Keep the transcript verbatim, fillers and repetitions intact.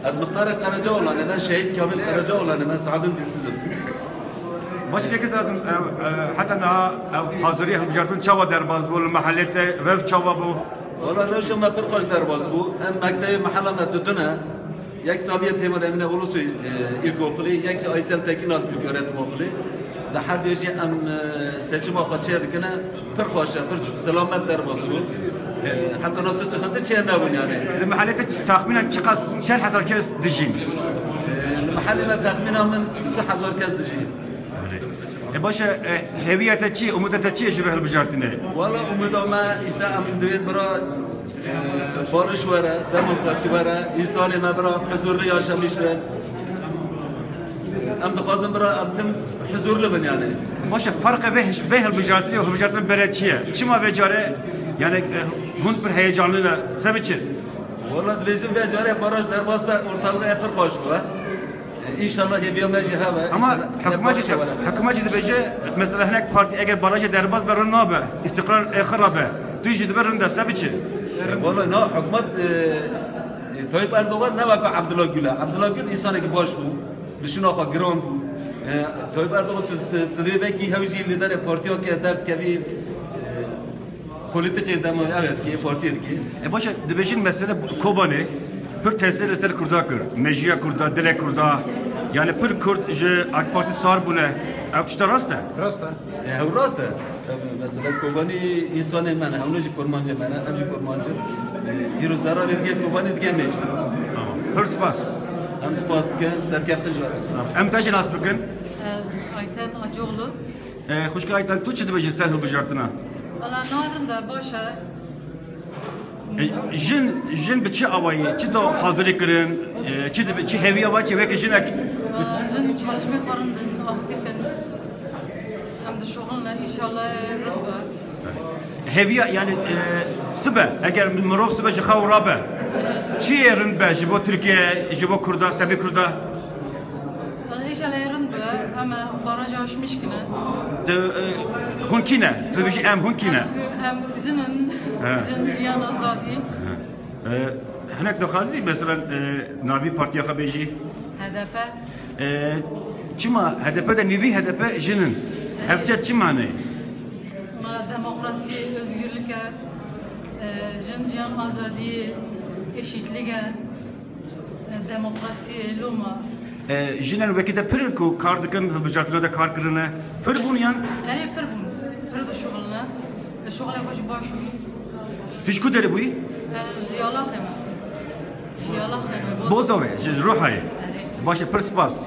Ez mixtarê Qerecaoğlanê me, Şehîd Kamil Qerecaoğlanê me, Sadun Dilsiz im. Baş kek Sadun, e, e, heta niha ev hazirî hilbijartin çawa derbas bû, li mehelê te rew çawa bû? Wala rewşa me pir xweş derbas bû. Em mektebê mehela me dudune. Yek Samiye Têmur Emine Ulusoy, e, İlkokulu, yek jî Aysel Tekinalp İlköğretim Okulu. Di her du jî em, e, seçima xwe çê dikine. Pir xweş e, pir selamet derbas bû. E, heta niha tu sıkıntı çê nebûn yani. Li mehelê te taxmînen çiqas, çend hezar kes dijîn? E, li mehelê me taxmîna min sê hezar kes dijîn. E, baş e, e, hêviya te çi, umûda te çi ye ji vê hilbijartinê? Wala umûda me işte em divên bira, e, barış were, demokrasi were, însanê me bira huzurlu yaşamış bin. Em dixwazin bira em tim huzurlu bin yani. Baş e, ferqê vê, vê hilbijartinê û hilbijartinên berê çi ye? Çima vê carê yani, e, hûn pir heyecanlı ne? Sebê çi? Wala dibêjin vê carê baraj derbas be, ortalık e pir xweş bû, he. E, înşallah hêviya me jî hebe. Ama hikûmet jî, hikûmet jî dibêje, mesela hinek partî eger barajê derbas be, rind nabe, îstîqrar ê xira be. Tu jî dibe rind e, sebê çi? E, wala na, hikûmet, e, e, Tayyip Erdoğan ne weke Abdullah Gül e. Abdullah Gül însanekî baş bû, li şûna xwe giran bû. E, Tayyip Erdoğan tu, tu, tu divê vekî hew jî lîderê partiya ke derdikevî, e, Polîtîkê dema evet ki, partiyê dikê. E, baş e, dibêjin mesele Kobanê pir tesîr li ser Kurda kir. Mejiya Kurda, dilê Kurda. Yani pir Kurd ji AK Partî sar bûne. Ev tişta rast e? Rast e. E, ew rast e. Ev mesela Kobanî însanê me ne, hewne jî kurmancê me ne, em jî kurmanc in. E, îro zerarê dike Kobanî dike me jî. Tamam. Pir spas. Em spas dikin, serkeftin ji we re. Em te jî nas bikin. Ez Ayten Acoğlu. E, xwişka Ayten, tu çi dibêjî ser hilbijartina? Valla narin de baş e. E, jin, jin bi çi awayî, çi da hazirî kirin, e, çi dibe, çi hêviya va çi weke jinek? Valla jin çalışmê xwe rind in, aktif in. Em dişuxulin, înşallah rind be. Hêviya, yani, e, sibe, eger mirov sibe ji xew rabe, çi yê rind be ji bo Tirkiye, ji bo Kurda, sebê Kurda? Valla înşallah rind be, em baraj aşmiş kine. Tu, e, hûn kî ne? Tu dibêjî em hûn kî ne? Em, em jin in. He. Jin, jiyan, azadî. He. E, hinek daxwazî, mesela, e, navî partiya xwe bêjî? H D P. E, çima H D P de nîvî H D P jin in? Evet. Hevçe çima ne? Ma demokrasi, özgürlük e, e, jin, jiyan, azadî, eşîtlik e. E, demokrasiyê loma. E, jinên wekî te pir in ku kar dikin, hilbijartina de kar kirine, pir bûn yan? Erê, pir bûn. Pir dişuxulne. E, şuxulê xwe jî baş bû. Tu ji ku derê bûyî? E, ji Yalaxê me. Ji Yalaxê me. Boz- Bozovê, ji Ruhayê. Erê. Baş e, pir spas.